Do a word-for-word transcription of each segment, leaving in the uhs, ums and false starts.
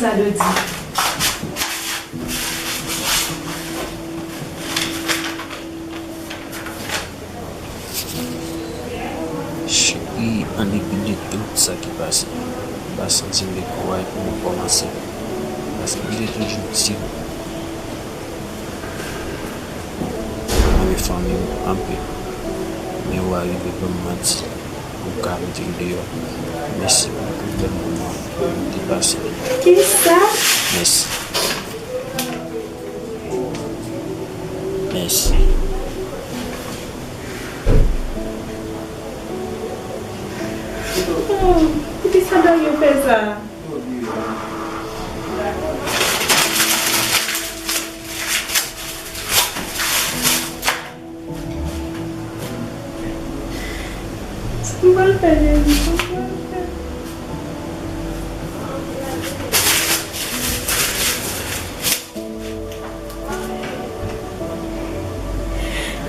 Sa dwe di. Cheri, an depi de tout sa ki pase, m pa santi m gen kouraj pou m kòmanse. Paske li te toujou di m, mwen renmen fanmi m anpil. Men ou arive ban m manti pou w ka mete m deyò. Mèsi pou tout bèl moman ke nou te pase. Kisa? Mèsi. Mèsi. Oh, poukisa Dario fè sa? Sa m pral fè, Jezi? Sa m pral fè?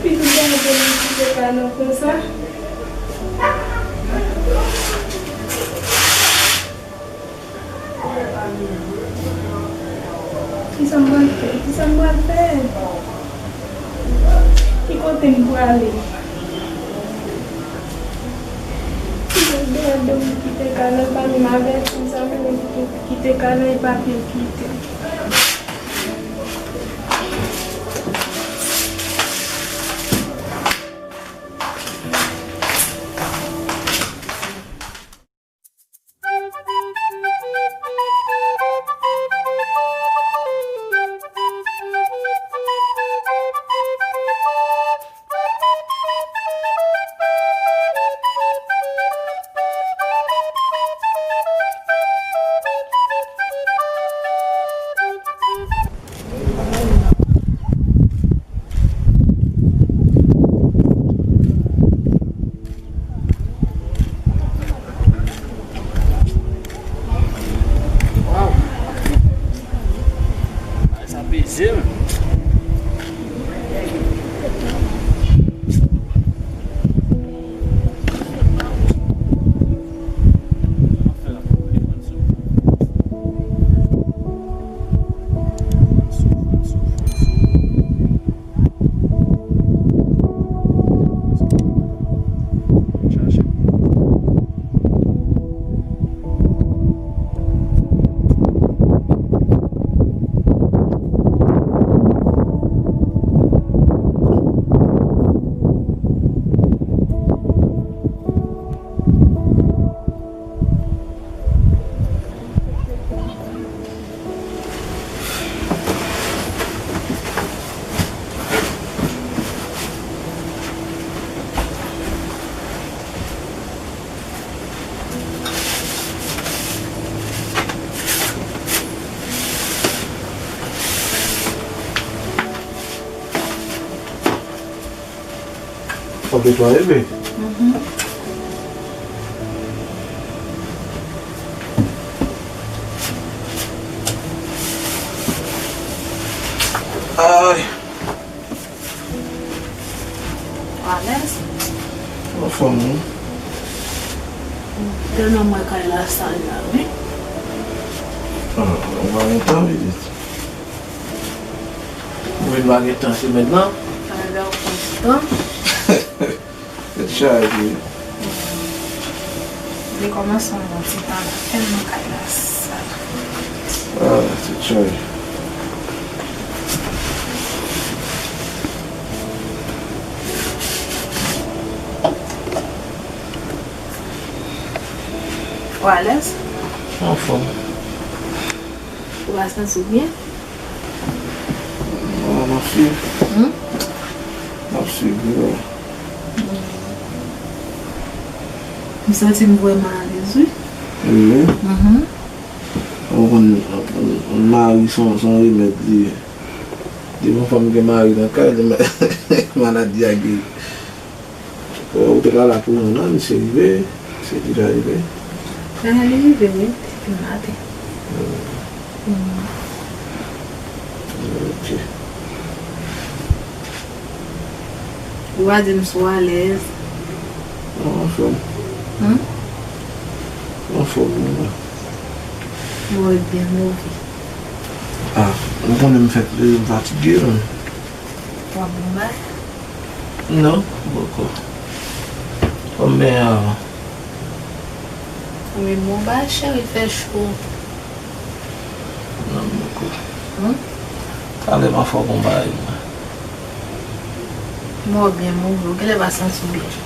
Pitit gason m kite Kanan konsa. Kisa m pral fè? Kisa m pral fè? Ki kote m prale? Ki kote m kite Kanan, pa menm avèti m sa, mwen menm ki kite Kanan, e pa vle kite. Waw. Bagay sa peze, men. Fòk netwaye, men. Mhm. Ay. Alèz? Anfòm, wi. Tèlman m wè kay la sal la, wi. Ah, ou pa gen tan, pitit. Ou vin pa gen tan semèn nan? Sa vle di ou pran ti tan. Tèt chaje. Li kòmanse yon ti tan la, tèlman kay la sal. Ah, tèt chaje. Ou alèz? Anfòm. Ou pa santi w byen? Non, m ap swiv. Hmm? M ap swiv, wi. Hmm. M santi m vrèman alèz, wi. Wi. Mhm. Ou konn, yon mari se yon, se yon remèd li ye. Depi yon fanm gen mari nan kay li, maladi a geri. Ou te ka la pou nou, non, misye rive, misye deja rive. Ah, li rive, wi, depi maten. Hmm. Hmm. Ok. Ou pa di m si w alèz. Non, anfòm. Hmm? Anfòm, wi. Mwen byen move. Ah, ou konnen m fèk leve, m fatige, non? W ap bon bagay? Non, poko. Kòman avan? Wi, bon bagay, cheri, fè cho. Non, poko. Hmm? Talè m a fè w bon bagay, mwen. Mwen byen move, ou genlè pa santi w byen.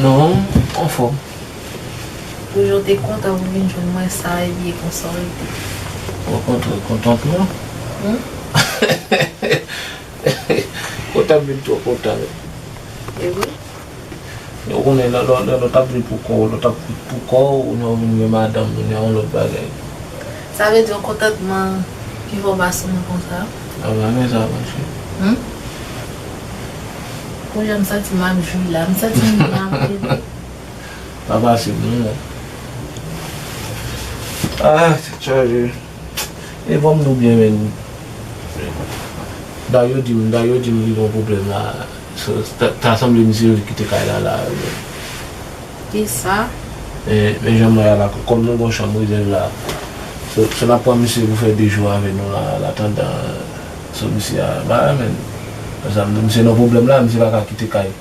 Non, anfòm. Toujou te kontan pou vin jwenn mwen sa, e byen konsa w rete. Mwen kontan, kontan pou mwen. Hmm? Kontan vin twò kontan, wi. E wi. Ou konnen, lè, lè, lè, lè w t ap vin pou kò w, lè w t ap vin pou kò w, ou nan vin gen madanm, ou nan yon lòt bagay. Sa vle di yon kontantman ki fè w pa sou mwen konsa? A, pa gen sa, monchè. Hmm? Kounye a m santi m ap jwi la, m santi m ap rete. Pa fasil, non, non. Ah, tèt chaje. E fò m di w byen, men. Da yo di m, da yo di m li gen yon pwoblèm la. So, ta, ta sanble misye vle kite kay la, la. Kisa? E, men jan m wè a la, kòm nou gen yon chanm rezèv la. So, so n ap pran misye pou fè de jou avè nou la, an atandan. So, misye a, ba, men. Sa m di, misye nan pwoblèm la, misye pa ka kite kay.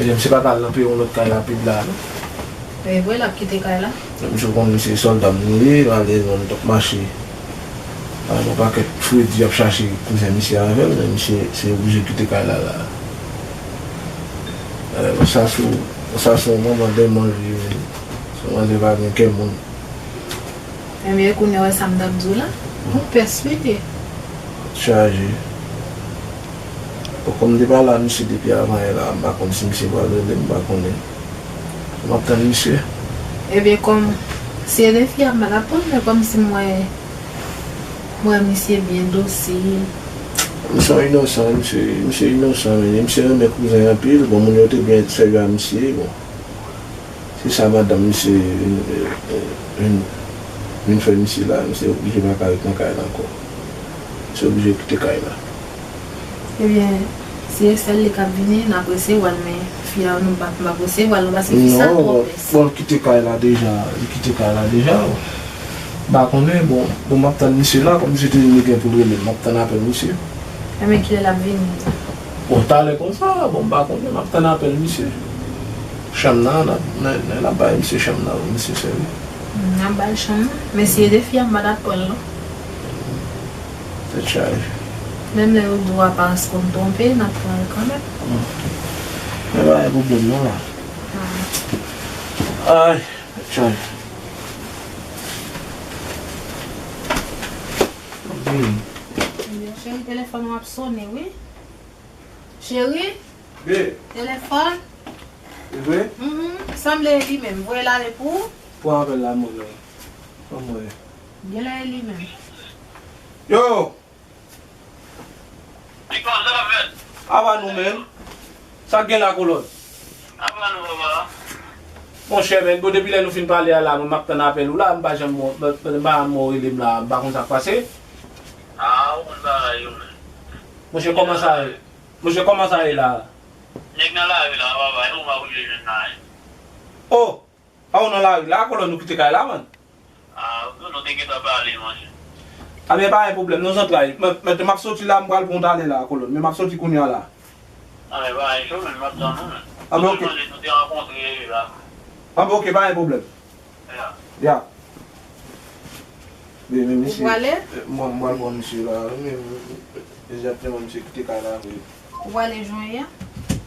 Ebyen, misye pa ka al nan peye yon lòt kay rapid la, non. E vre, l ap kite kay la? Misye konn misye sòlda m li ye, malezman, li t ap mache. Ak yon pakèt fredi ap chache kouzen misye avè l, men misye se oblije kite kay la, la. E, sa sou, sa sou manman dèmon li ye, menm. Se yon manzè pa gen kè moun. Ebyen, kounye a, wè sa m t ap di w la? Yon pès li ye. Chaje. Bon, kòm m te pale a misye depi avan yè la, m pa konn si misye pral rele m, m pa konnen. M ap tann misye. Ebyen, kòm si e de fi a, m pa t ap pran l, men kòm si m wè, m wè misye byen dosil. Misye inosan, misye, misye inosan, men misye renmen kouzen anpil. Bon, moun yo te byen sèvi a misye, bon. Se sa madanm misye vin, vin, vin fè misye la, misye oblije pa ka ret nan kay la ankò. Misye oblije kite kay la. Ebyen, si e sèl li k ap vini, n ap resevwa l, men fi a, nou p ap, m p ap resevwa l, non, paske fi sa twò pès. Non, bon, bon, l kite kay la deja, li kite kay la deja. M pa konnen, bon, bon, m ap tann misye la, kòm misye te di li gen pou l rele m, m ap tann apèl misye. Ebyen, kilè l ap vini? Bon, talè konsa, bon, m pa konnen, m ap tann apèl misye. Chanm nan, n ap, n, n, n ap bay misye chanm nan, wi, misye sèvi. N ap ba l chanm nan. Men si e de fi a, m pa t ap pran l, non. Tèt chaje. Menm lè yo di w aparans konn twonpe, n ap pran l kanmenm. Hmm. Men pa gen pwoblèm, non, la. Ah. Ay, tèt chaje. Vini. Cheri, telefòn w ap sonnen, wi. Cheri? Be. Telefòn? E vre? Mhm. Sanble e li menm. Voye l ale pou ou? Pran apèl la, mwen. Ban mwen. Genlè e li menm. Yo! Li kòman sa fèt? Ava nou menm. Sa k gen la, kolòn? Ava nou, papa. Monchè, men, bon, depi lè nou fin pale a la, mwen, m ap tann apèl ou la, m pa janm, m, m, m pa janm wè w rele m la, m pa konn sa k pase. Ah, ou konn bagay yo, men. Monchè, kòman sa ye? Monchè, kòman sa ye la? Nèg nan lari la, papa, e ou m ap rive jwenn la, wi. Oh! A, ou nan lari la, kolòn, nou kite kay la, man. Ah, nou, nou te gentan pale, monchè. A, men pa gen pwoblèm, non, zantray. Men, men, m ap soti la, m pral pran w talè la, kolòn. Men m ap soti kounye a la. A, men pa gen pwoblèm, m ap tann ou, men. A, men oke. Nou te rankontre la. A, men oke, pa gen pwoblèm. Ya. Ya. Men, men, misye, ou prale? Eh, mwen, m pral pran misye la, wi, men, men, egzakteman, misye kite kay la, wi. Ou prale jwenn li a?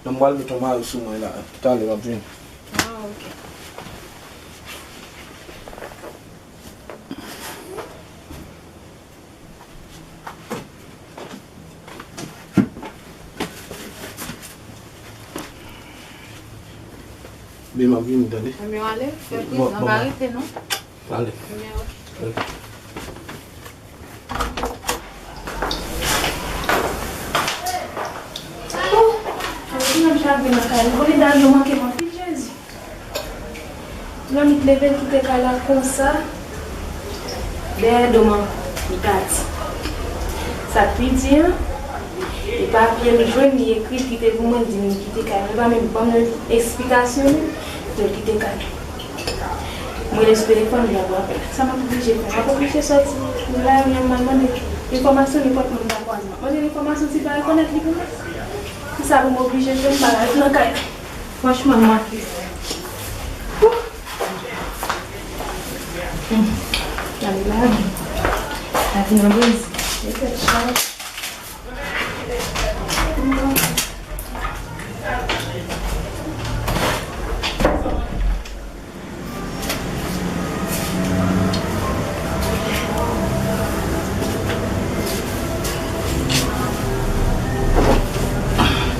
Non, m pral met yon mari sou mwen la. Talè, m ap vini. Ah, oke. Men m ap vini, tande? Ebyen, ale, fè prizan, pa rete, non. Ale. Ebyen, oke. Oke. Oh, fòk ti menm chak vin nan kay li. Konnen dam yo manke m anpil, Jezi. Lè m leve l kite kay la konsa, dèyè do m an, li pati. Sa k pi di an, e papye m jwenn, li ekri, li kite pou mwen, li di m li kite kay la. Li pa menm ban m esplikasyon, non, li kite kay la. M rele sou telefòn, li pa pran apèl. Sa m ap oblije fè? M ap oblije sòti. M la, yon nèg m al mande enfòmasyon nenpòt moun m ta kwaze. M ap mande l enfòmasyon, si l pa rekonèt li pou mwen. Se sa pou m oblije fè, m pa ka ret nan kay la. Franchman, m ap... Wouh! Hmm. Gade lavi. Lavi nan bezwen. Mete tèt chaje.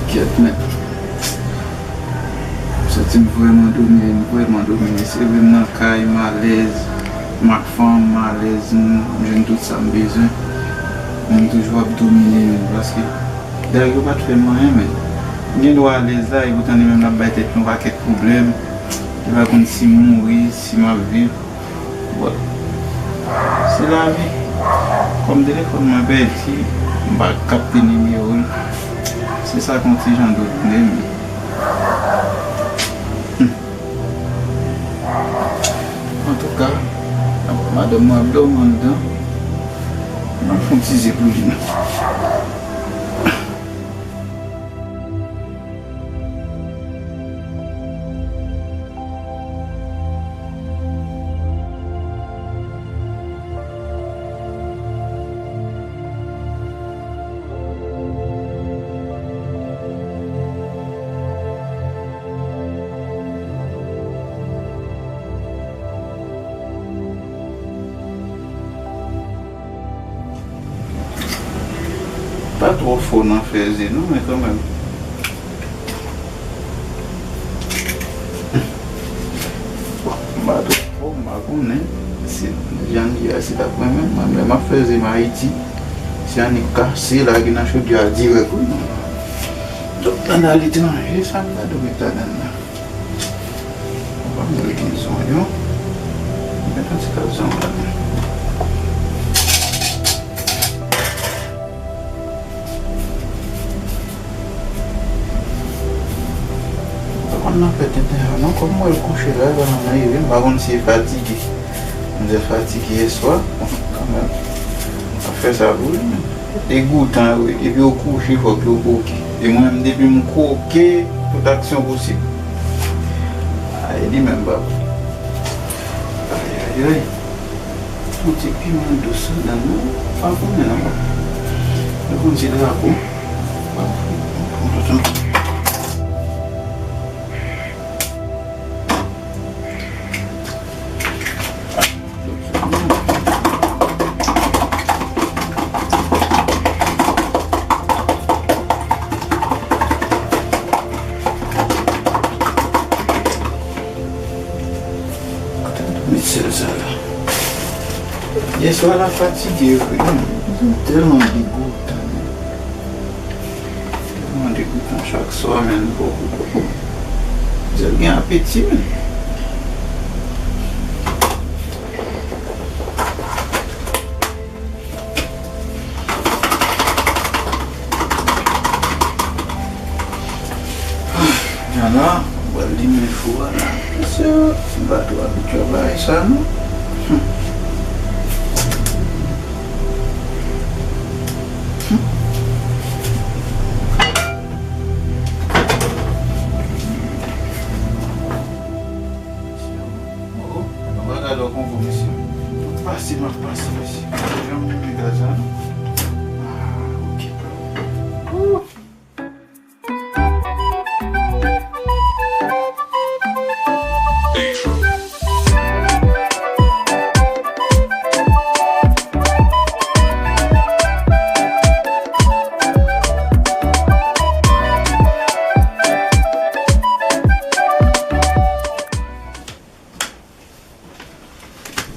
Kyèt, men. M santi m vrèman domine, m vrèman domine. Se vre m nan kay, m alèz, m ak fanm, m alèz, m, m jwenn tout sa m bezwen. Men m toujou ap domine, men, paske dayè yo pa t fè m anyen, men. M gen dwa alèz la, epoutan li menm l ap bay tèt li yon pakèt pwoblèm. Li pa konn si m mouri, si m ap viv. Bon, se lavi. Kòm telefòn mwen pèdi, m pa kapte nimewo l. Se sa k yon ti jan domine m. Hmm. Antouka, madanm mwen ap dòmi anndan. M ap fè yon ti ze pou li, non. Pa twò fò nan fè ze non, men kanmenm. Bon, m pa twò fò, m pa konnen. Se jan li ye a, se t ap renmen. Mwen, lè m ap fè ze m Ayiti, se annik kase lage nan chodyè a dirèk, wi. Donk, nan aletranje, sa m ta dwe met ladann nan. Ou pa mwen gen zonyon. Mwen mete yon ti kal zonyon ladan. Mwen pa konn nan fè tenten sa non, kòm mwen kouche la, e pa nan rive, m pa konn si e fatige. M te fatige yèswa, bon, kanmenm. M ap fè sa pou li, men. Degoutan yo ye, depi yo kouche, fòk yo kwoke. E mwen menm, depi m kwoke, tout aksyon posib. Ay, li menm, papa. Ay, ay, ay. Yon ti piman dous ladan, non? Pa konnen, non, papa. Yo konn se drapo. Pa konnen, non, papa. Met sèl sa la. Yèswa la fatige vre. M tèlman degoutan. Mwen degoutan chak swa, men. Zèl gen apeti, men. Jan la, mwen pral limen fou a la. Mesye, m pa twò abitye a bagay sa, non. Hmm. Hmm. Oh, mwen gade w konvo, mesye. Tout pase m ap pase, mesye. Janm limen gaz la, non? Ah, ok. Ouh.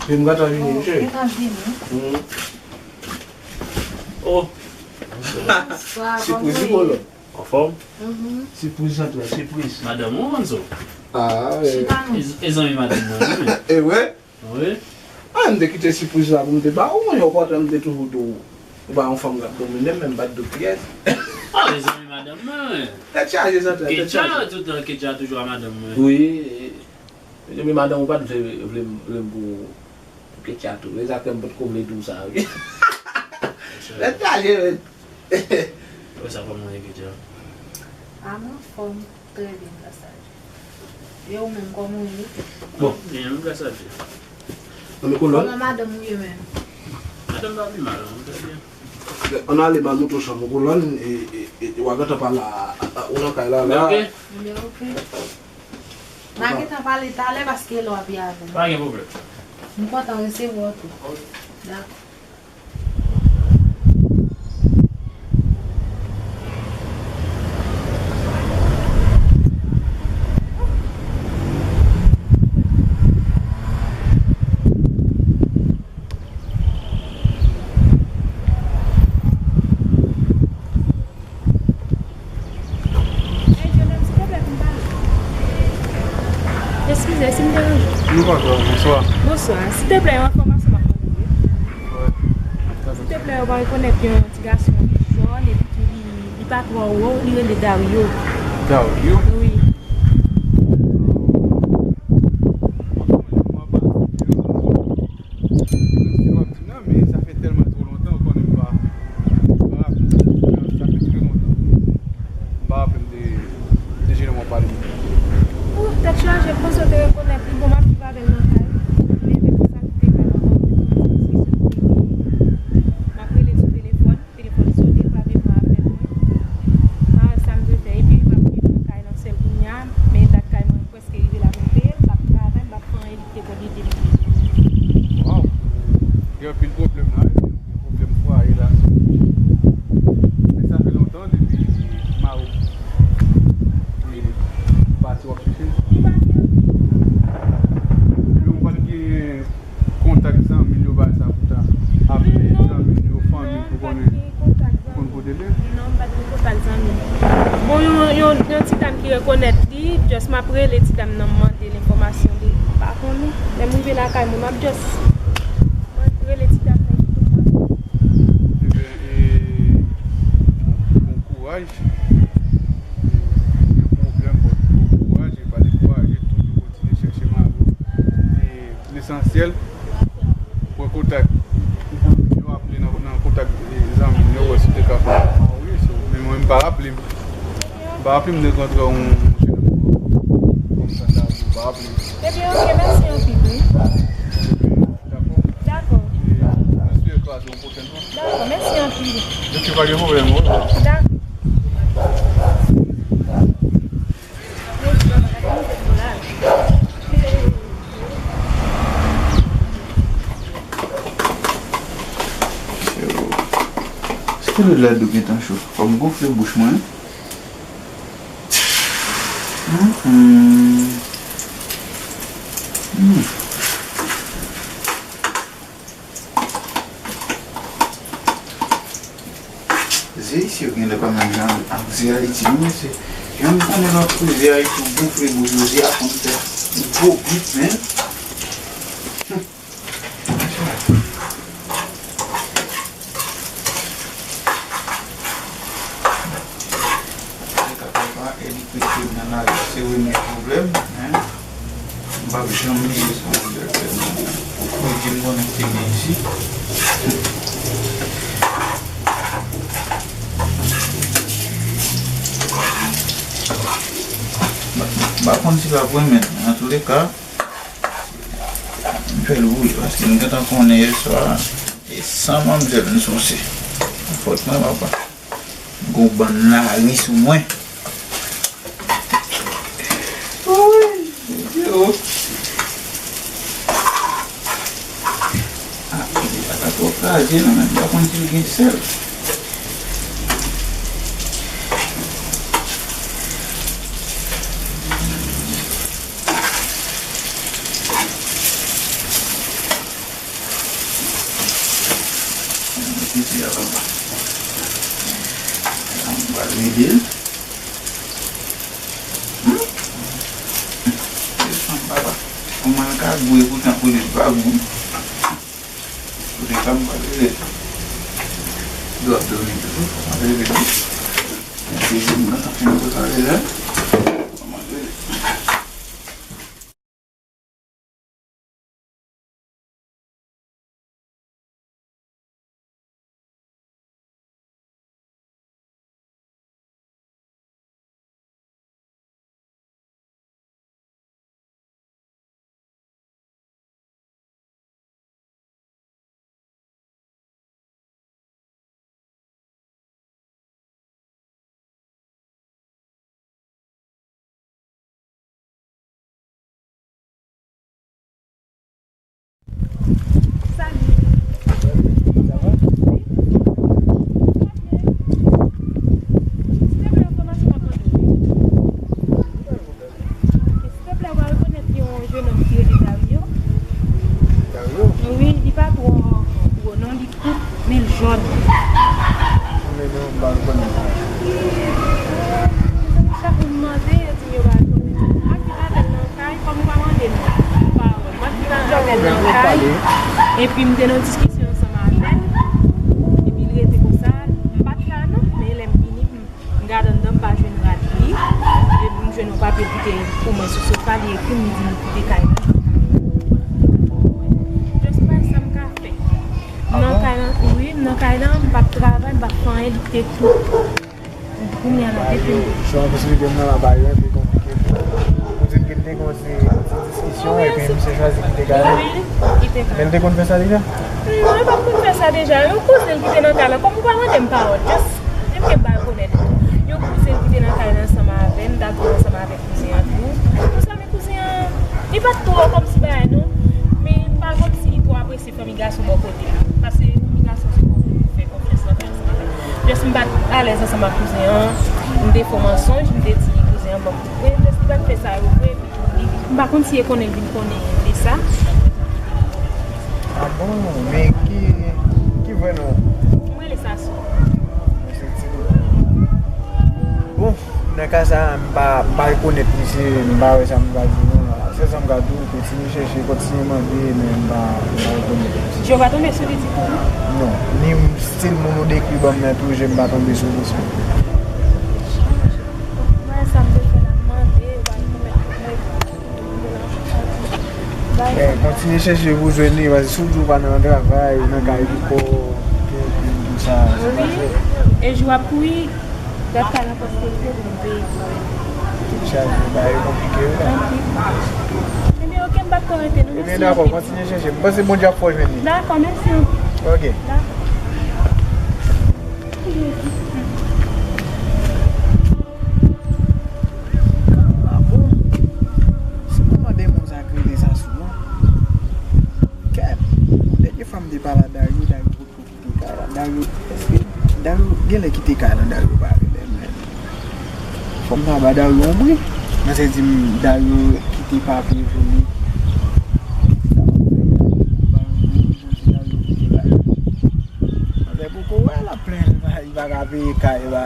Vin, m gentan vini, wi, cheri. Gentan vini. Mhm. Oh. Bonswa, kòman w ye? Sipriz wi, bolo. Anfòm? Mhm. Sipriz antre, sipriz. Madanm ou, Anzo? Ah, eh. Chita non. E, e zanmi madanm mwen, wi. E vre? Wi. Ah, m te kite sipriz la pou m te ba ou, men opòtan m te toujou di w. Ou pa yon fanm k ap domine m, men m pa t di w kiyès. Ah, e zanmi madanm mwen, wi. Tèt chaje, zanmi, tèt chaje. Ketcha, tout tan Ketcha toujou a madanm mwen. Wi. Mesye, men madanm ou pa t vle, vle, vle m pou, pou Ketya tou. E sa fè m potko vle di w sa, wi. Rete chaje, men. Wè sa kòman ye, Ketya? A, m anfòm. Trè byen, gras a Dye. E ou menm, kòman w ye? Bon. Byen, gras a Dye. Nan men kolòn. Kòman madanm ou ye menm? Madanm pa pi mal, non, trè byen. Ann ale, m al montre w chanm ou, kolòn, e, e, e, w a gentan pale a, a, a, ou nan kay la, la. Ok. Ebyen, ok. M a gentan pale talè paske lè w ap ye avè m. Pa gen pwoblèm. M kontan resevwa w tou. Ok. Dakò. Hey, Jonel, silteplè, pou m pale. Eskize si m deranje w. Non, pa grav, bonswa. Bonswa. Silteplè, yon enfòmasyon m ap mande w, wi. Wi. Silteplè, ou pa rekonèt yon ti gason ki jòn epi tou li, li pa twò wo, li rele Dario. Dario? Wi. Mwen se w ap di nan, men sa fè tèlman twò lontan, ou konnen m pa, m pa raple m. Sa fè trè lontan. M pa raple m de, de jan w ap pale m. Ou tèt chaje, m panse w te rekonèt li. Bon, m ap viv avè l nan kay. Leve konsa, m te kay ankò. M ap rele sou telefòn. Telefòn sonnen, pa vle pran apèl mwen. Pa wè sa m dwe fè. Epi m ap viv nan kay nan sèl kounye a, men dat kay mwen prèske rive la pou m peye l, m p ap travay, m p ap fè anyen, li te konn ede m. Waw! Gen anpil pwoblèm la, wi. Gen pwoblèm fwaye la. Men sa fè lontan depi mari w pati w ap chèche l. Li pa gen. Men ou pa t gen kontak zanmi l yo, bagay sa pou ta aple zanmi l yo, fanmi l pou konnen, pou konn kote l ye? Non, m pa t gen kontak zanmi l. Bon, yon, yon, yon ti dam ki rekonèt li, just m ap rele ti dam nan, m mande l enfòmasyon de, m pa konnen. Lè m rive lakay mwen, m ap just rele ti dam nan, li tou mande. Ebyen, e, bon, bon kouraj. Gen pwoblèm, bon, bon kouraj, e pa dekouraje, toujou kontinye chèche mari w. E lesansyèl, pran kontak. Yo aple nan, nan kontak, e, zanmi m yo, wè si w te ka fè mari w, so, men mwen, m pa raple m. M pa raple m de kontre yon jenòm kòm sa, m pa raple m. Ebyen, ok, mèsi anpil, wi. Dakò. Dakò. E, mwen swete kwaze yon pwochèn fwa. Dakò, mèsi anpil. Ok, pa gen pwoblèm, wi. Dakò. Yo, se lè dlo gentan cho. Fò m gonfle bouch mwen. Hmm, hmm. Hmm. Ze isi yo genlè pa menm jan ak ze Ayiti, non, mesye. Jan m konnen lòt kote ze Ayiti, ou gonfle bouch ou, ze a konn fè gwo bit, men. Hmm. Papa, e li kwit ke m nan lari, se vre m gen pwoblèm, men m p ap janm bliye sa, direktè. Ou di m konnen te gen isi. M pa konn si l ap renmen, men antouleka, m fè l wi, paske m gentan konnen yèswa, e san manmzèl m souse. Fòt mwen, papa. Gon bann lari sou mwen. Woy, Bondye o. Ah, li pa ka twò kraze non, men m pa konn si l gen sèl. Mwen mete ti a anba. Mwen pral rele l. Hmm? Desann, papa. Kòman l ka gou e poutan pou li pa gou? Pou li pa m pral rele l. Dlo ap dòmi toujou, fò m rele l. Mwen sezi m nan, anfen, m pral rele l. Kòman rele? Men non, m pa rekonèt. Chak moun mande, yo di m yo pa rekonèt. Ak ki avè l nan kay, kòm ou pa mande m pawòl. M ak ki avè l nan kay, epi m te nan diskisyon ansanm avè l, epi l rete konsa, m pa t la non, men lè m vini, m gade anndan, m pa jwenn rad li, epi m jwenn yon papye ki te pou mwen sou sofa, li ekri m, li di m kite kay la. Just pa sa m ka fè. M nan kay la, wi, m nan kay la, m p ap travay, m p ap fè anyen, li kite tout. Kounye a la, depi m. Jan posiblite m nan la ba yo, epi konplike pou ou di m ke te gen yon ti, yon ti diskisyon, epi misye chwazi kite kay la. Wi, kite kay la. Men l te konn fè sa deja? Non, li pa t konn fè sa deja. Yon kouzen l ki te nan kay la, kòm ou pa mande m pawòl, just, li m gen ba rekonèt. Yon kouzen l ki te nan kay la ansanm avè m, t ap viv ansanm avèk kouzen an tou. Kouzen an, li pa t twò kòmsi bagay non, men m pa kòmsi li twò apresye fanmi gason bò kote l. Paske fanmi gason se moun pou fè konfyans nan fè ansanm avè l. Just m pa t alèz ansanm ak kouzen an, m te fè w mansonj, m te di kouzen an ban m kout men, just li pa t fè sa yo vre, epi li, m pa konn si e konnen l vin konnen de sa. Ah bon? Men ki, ki vrè non w? Mwen rele Sasou. Bon, nan ka sa a, m pa, m pa rekonèt misye, m pa wè sa m ka di w non la. Sèl sa m ka di w, kontinye chèche, kontinye mande, men m pa, m pa rekonèt misye. Jewova tonbe sou li ditou? Non, ni stil moun ou dekri ban m nan tou, je m pa tonbe sou misye. Mwen, sa m te fè la, m mande, yo pa rekonèt mwen. Men kontinye chèche pou w jwenn li, paske si w di w pa nan travay, ou nan kay pou kò w, gen pou sa, se pa fèt. E jou ap kouri, dat kay la pòske l te bon peyi. Tout chaje, bagay yo konplike wi la. Ebyen, oke, m pa t ko rete non. Ebyen, dakò, kontinye chèche. M panse Bondye ap fè w jwenn li. Dakò, mèsi anpil. Oke. Dakò. Ah bon? Se kòman demon sa k rele Sasou an? Kèt! Dènye fwa m te pale a Dario, Dario potko kite kay la. Dario, èske Dario genlè kite kay la, Dario pa rele m menm. Fò m ta ba Dario yon bri. Mwen se di m Dario kite papye pou li. Sa m ap fè, Dario pa rele m, mwen di Dario kite kay la. Anben, poko wè l ap plenn, li pa ka peye kay, li pa,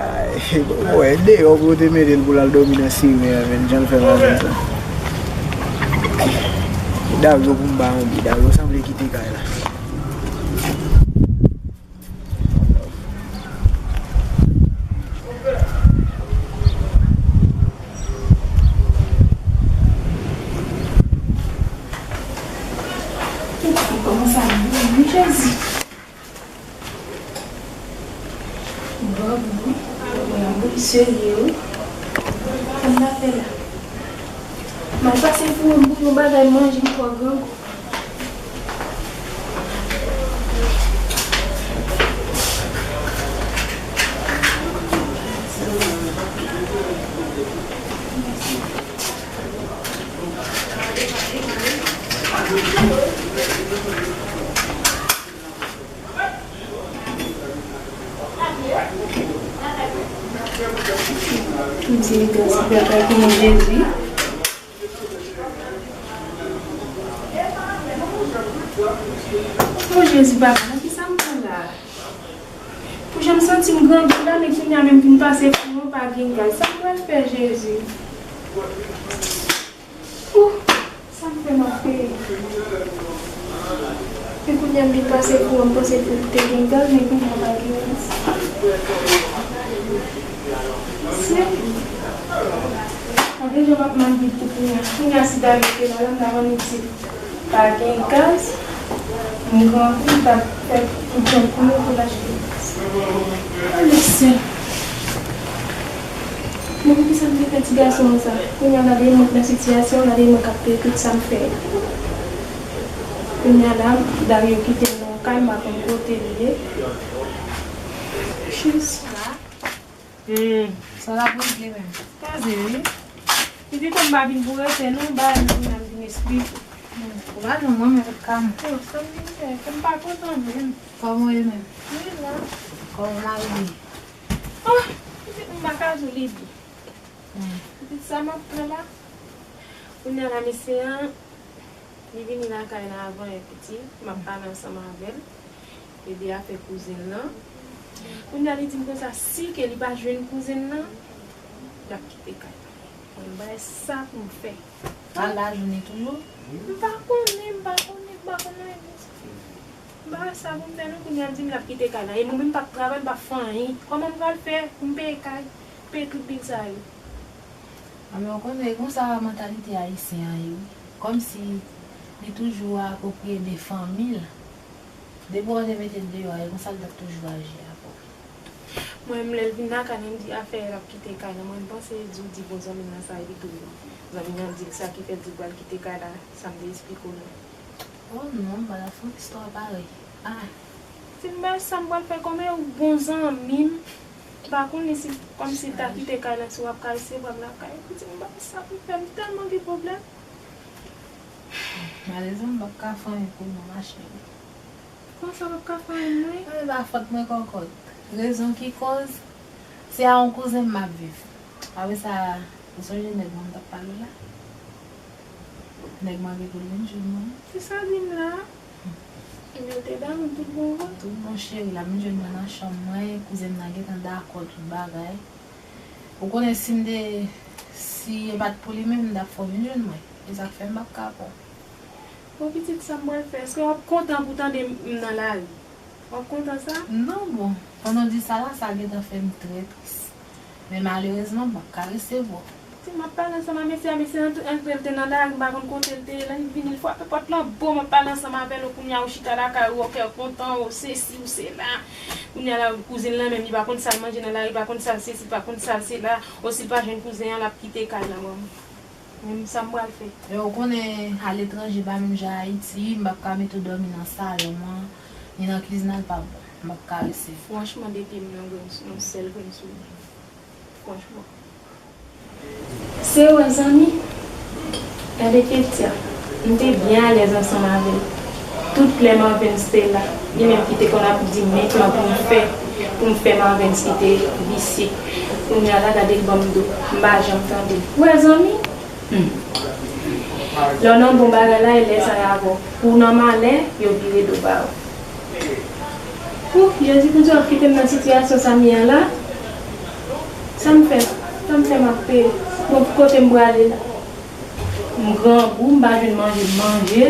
wè, deyò pou yo te mete l pou l al dòmi nan simen an, menm jan l fè maten sa. Dario pou m ba yon bi, Dario sanble kite kay la. Kòman sa bon, wi, Jezi. Bon, bon, bon, bon, serye, wi. Sa m ta fè la? M al pase pou mwen pou yon bagay manje, m twò grangou. M di, gras pou papa ki nan Jezi. O Jezi, papa, nan ki sa m pran la? Pou jan m santi m grangou la, men kounye a menm vin pase pou mwen pa gen gaz. Sa m pral fè, Jezi? Ouh, sa m fè m ap peye. Men kounye a m vin pase pou mwen, m panse pou te gen gaz, men kounye a pa gen gaz. Se, gade jan m ap mal viv tou kounye a. Kounye a si David te la, la m ta vann itil. Pa gen gaz, m grangou, m t ap fè tout jan pou yo pou l achte gaz. Ale sè. Men poukisa m te fè ti gason an sa? Kounye a gade mwen nan sitiyasyon, gade mwen k ap peye tout sa m fè. Kounye a la, Dario kite m nan yon kay, m pa konn kote l ye. Jezi. Hmm, sa l ap regle menm. Kaze, wi. Pitit an m pa vin pou rete, non, bagay nou vin al vin esplike. Hmm, ou pa jwenn mwen, men tout ka m. Oh, sa m vin fè, ke m pa kontan menm. Kòman w ye menm? Wi, la. Kòman mari w ye? Oh, pitit m pa ka jwenn li di. Hmm. Pitit sa m ap pran la. Kounye a la, mesye an, li vini lakay la avan yè piti, m ap pale ansanm avè l. Ede afè kouzen l lan. Kounye a li di m konsa, si ke li pa jwenn kouzen l lan, l ap kite kay la. Mwen, m pa wè sa pou m fè. Al lajounen toujou? M pa konnen, m pa konnen, m pa konnen. M pa wè sa pou m fè non, kounye a l di m l ap kite kay la. E mwen menm m p ap travay, m p ap fè anyen. Kòman m pral fè pou m peye kay, peye tout bil sa yo? Anben, ou konnen, e konsa mantalite ayisyen an ye, wi. Kòmsi li toujou apwopriye de fanmi l. Depi w te mete l deyò a, e konsa l t ap toujou aji avè w. Mwen menm, lè l vin lakay mwen, m di afè l ap kite kay la. Mwen, m panse di w di bon zanmi l nan sa, epi tou zanmi l lan di l sa ki fè l di l pral kite kay la, sa m te esplike w lan. Oh non, m pa t ap fè yon istwa parèy. Ah. Di m, "Bay, sa m pral fè kòm e ou bon zanmi m." M pa konnen si, kòmsi l ta kite kay la, si w ap ka resevwa m lakay. Epi di m, "Bay, sa pou fè m tèlman gen pwoblèm." Malerezman, m p ap ka fè anyen pou nou, ma cheri. Kòman sa w p ap ka fè anyen, mwen? Mwen pa fòt mwen kòkòt. Rezon ki koz, se a yon kouzen m ap viv. Apre sa, ou sonje nèg mwen m t ap pale w la? Nèg mwen gen pou l vin jwenn mwen. Se sa di m la. Ebyen, l te damou tout bon vre. Tout bon, cheri, l ap vin jwenn mwen nan chanm mwen, kouzen m nan gentan dakò tout bagay. Ou konnen si m te, si e pa t pou li menm, m t ap fè w vin jwenn mwen. E sa k fè m p ap ka pran w. Bon, pitit, sa m pral fè? Èske w ap kontan pou tande m nan lari? W ap kontan sa? Non, bon, pandan w di sa la, sa gentan fè m trè tris. Men malerezman, m p ap ka resevwa w. Ti, m ap pale ansanm a mesye a, mesye a antre, antre, l te nan lari, m pa konn kote l te ye, lè l vini, l frape pòt lan, bon, m ap pale ansanm avè l, kounye a ou chita lakay ou, ou kè kontan, ou sesi, ou sela. Kounye a la, kouzin lan menm, li pa konn sa l manje nan lari, li pa konn sa l sesi, li pa konn sa l sela, osi l pa jwenn kouzen an, l ap kite kay lan ban mwen. Men sa m pral fè. E ou konnen, aletranje pa menm jan Ayiti, m p ap ka mete w dòmi nan salon an, ni nan kizin an, l pa bon. M p ap ka resevwa. Franchman, depi m yon grenn, yon sèl grenn soulye. Franchman. Se vre, zanmi. Gade Ketia. M te byen alèz ansanm avè l. Tout lè Marvens te la, li menm ki te konn ap di men plan pou m fè, pou m fè Marvens kite visye. Kounye a la, gade l ban m do. M pa janm tande l. Ou wè, zanmi? Hmm. Lè w nan bon bagay la, e lè sa y avè w. Pou w nan malè, yo vire do ba w. Ouh, Jezi, pou Dye ap kite m nan sitiyasyon sa m ye a la. Sa m fè? Sa m fè m ap peye? Bon, kote m prale la? M grangou, m pa jwenn manje, m manje.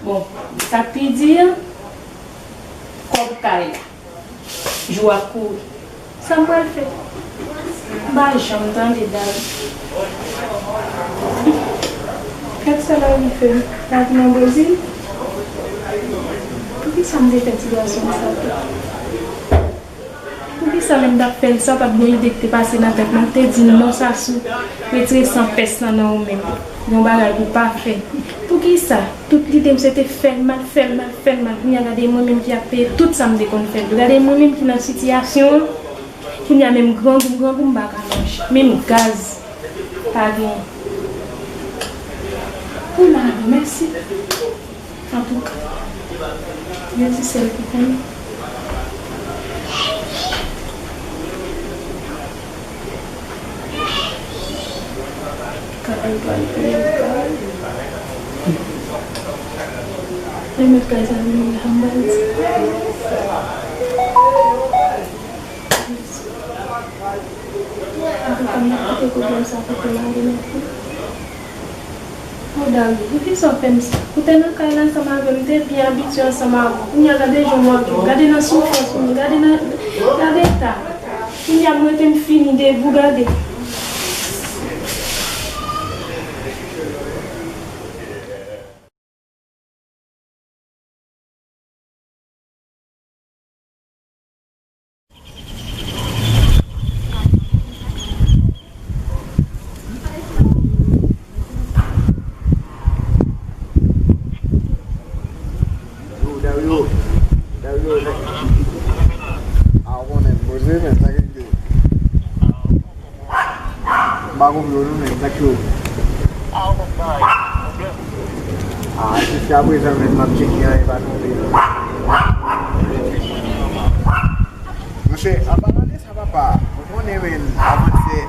Bon, sa k pi di a, kòb kay la. Jou ap kouri. Sa m pral fè? M pa janm tande dal. Gad sa lavi fè m. Lavi nan Brezil. Poukisa m te fè ti gason sa tou? Poukisa lè m t ap fè l sa, pa t gen yon ide ki te pase nan tèt mwen, m te di non, Sasou, retire san pès lan nan ou menm. Yon bagay pou w pa fè. Poukisa? Tout lide m se te fè l mal, fè l mal, fè l mal. Kounye a gade mwen menm ki ap peye tout sa m te konn fè l. Gade mwen menm ki nan sitiyasyon an. Kounye a menm grangou m grangou m pa ka manje. Menm gaz pa genyen. Ou la, mèsi. Antouka, Jezi sèl ki konnen. Kay pral peye kay. Remèt kay sa vini anba l. Antouka, m ap kite pwoblèm sa pou tou lage nan kou. O Dali, poukisa w fè m sa? Ou te nan kay la ansanm avè m, m te byen abitye ansanm avè w. Kounye a gade jan w ap viv, gade nan soufrans ou ye, gade nan, gade eta. Kounye a m rete m fini debout, gade. Yo, Dario, Dario, a, ou konnen, poze, men, sa ki rive? M pa konprann nou menm, sa k yo. Ah, jiskaprezan menm, m ap tcheke an, e pa tonbe non. Monchè, an palan de sa, papa, ou konnen, men, avan se,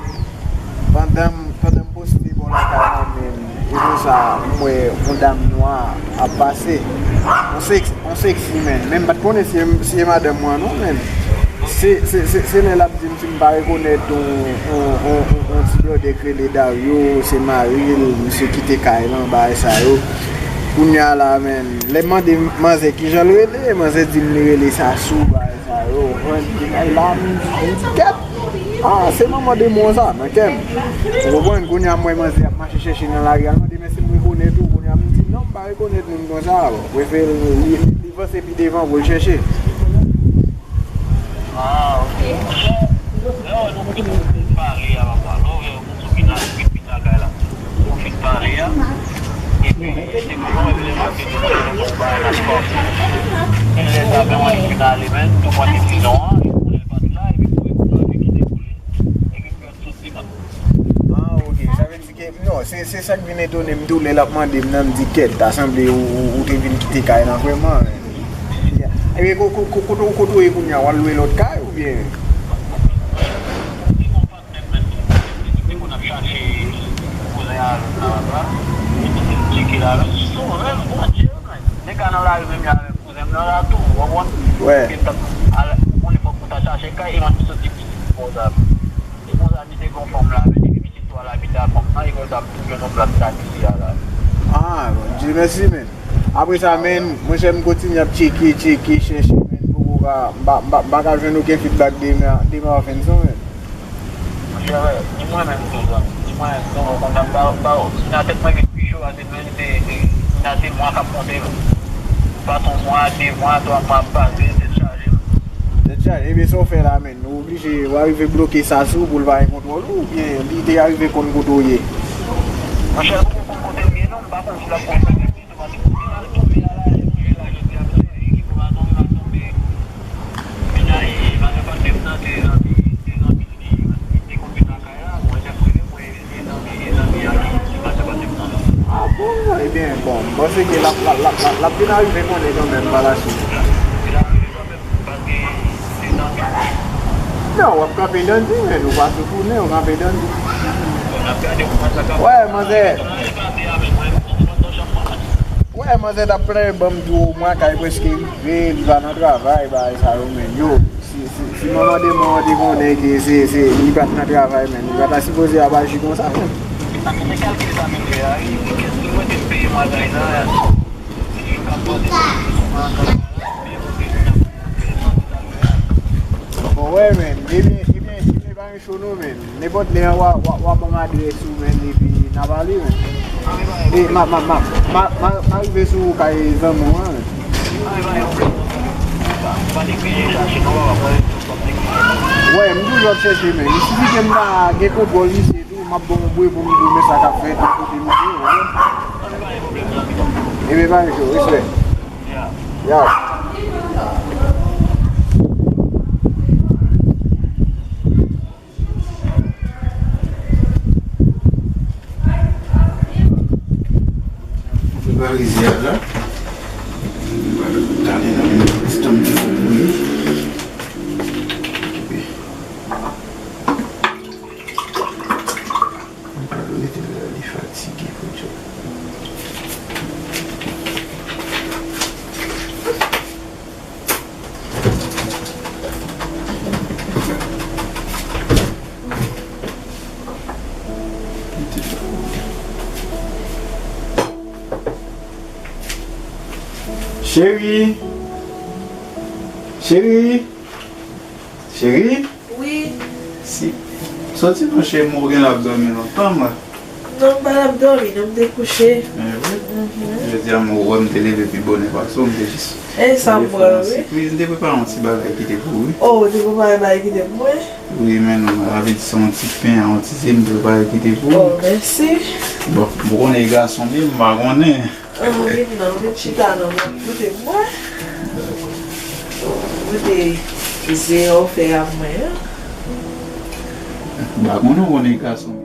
pandan m, pandan m poste bò lakay mwen menm, e konsa, m wè yon dam nwa ap pase. On sex, on sexy, man. Men m pa t konnen si, si e madanm mwen, non, man. Se, se, se, se lè l ap di m si m pa rekonèt on, on, on, on, on ti blòdè k rele Dario, se mari l, misye kite kay lan, bagay sa yo. Kounye a la, man, lè m mande manzè kijan l rele, manzè di m li rele Sasou, bagay sa yo. Mwen, kay la, m, m di kèt. Ah, se manman demon sa, nan kè m. Ou konprann? Kounye a, m wè manzè ap mache chèche nan lari a, l mande m èske m rekonèt ou. Kounye a, m di non, m pa rekonèt moun konsa. Bon, prefere li, li, li vanse pi devan pou l chèche. Ah, ok. Lè w wè nou fin pale a, papa, lè w wè yon moun sou ki nan Fin lakay la. Ou fin pale a. Epi, se pou mwen, lè m ap vin pou mwen, mwen bay nan spò. E lè sa, mwen fin ale, men, tou mwen te di non an, e pou lè l pa t la, epi pou, pou mwen te kite pou li. Epi pou l sot li, man. Ah, ok. Sa vle di ke, non, se, se sa k vin etone m tou, lè l ap mande m nan, m di, kèt, ta sanble ou, ou, ou te vin kite kay lan, vrèman, men. Epi, ko-, ko-, ko-, kote, kote w ye kounye a, w al lwe lòt kay, oubyen? Li konn ap chache kouzen a avè m la, papa. Li di se m tcheke la, men sou rèv Bondye, men. Nèg la nan lari menm jan avèk kouzen m nan la tou, ou konprann? Wè. Epi m t ap al, ou konnen fòk mwen ta chache kay, e mwen m soti pitit konsa. Se konsa, li te gon fanm la, men depi pitit to a la abite ak fanm nan, e konsa m tou jwenn yon plas kay isi a la. Ah, Bondye mèsi, men. Apre sa, men, monchè, m kontinye ap tcheke, tcheke, chèche, men, m poko ka, m pa, m pa, m pa ka jwenn okenn feedback de Ma-, de Marvenson, men. Monchè, ni mwen menm tou, zanmi. Ni mwen menm tou, ou konprann, m pa, m pa, nan tèt mwen, gen pi cho a, se menm, se, se, nan se mwa k ap konte, men. Pase yon mwa, de mwa, twa mwa ap pase, tèt chaje, men. Tèt chaje, ebyen, sa w fè la, men, ou oblije, w arive bloke Sasou pou l pa gen kontwòl ou, oubyen li te arive konn kote w ye? Monchè, li te konn kote m ye, non, m pa konn si l ap konn kote m ye. Ah bon, ebyen, bon, m panse ke l ap, l ap, l ap, l ap, l ap vin arive konnen kanmenm pa la suite. Non, w ap kanpe Dandi, men ou pa sou tounen, ou kanpe Dandi. Wè, manzè. Wè, manzè t ap plenyen ban m di w, mwen kay prèske rive, li pa nan travay, bagay sa yo, men yo, si, si, si manman demon an te konnen ke se, se, li pa t nan travay, men li pa ta sipoze ap aji konsa, men. Bon, wè, men, ebyen, ebyen, ebyen, pa gen cho non, men. Nenpòt lè a, w a, w a, w a ban m adrès ou, men, epi n a pale, men. E, m a, m a, m a, m a, m a, m a rive sou kay zanmi w an, men. Wè, m toujou ap chèche, men. Li sifi ke m ta gen kontwòl misye tou, m ap ba w bwe pou m di w men sa k ap fèt nan kote misye, w konprann? Ebyen, pa gen cho, respè. Ya. Prepare zyad la. Gade nan men estonm li pou bouyi. Mwen pa dwe rete la, li fatige pou djòb. Cheri! Cheri! Cheri! Wi. Si, soti non cheri, m wè w genlè ap dòmi lontan, mwen. Non, m pa t ap dòmi, non, m te kouche. Eh wi. Mhm. Jodi a, m wè m te leve pi bonè pase w, m te jis vle fè w yon sipriz. M te prepare yon ti bagay ki te pou ou, wi. Oh, ou te prepare bagay ki te pou mwen? Wi, men non, sa vle di se yon ti pen, yon ti ze m te prepare ki te pou ou. Oh, mèsi. Bon, m konnen e gason m ye, m pa konnen. Ann vin non, vin chita non, mwen goute mwen. Goute ze yo fè a mwen an. M pa konnen w konnen gason.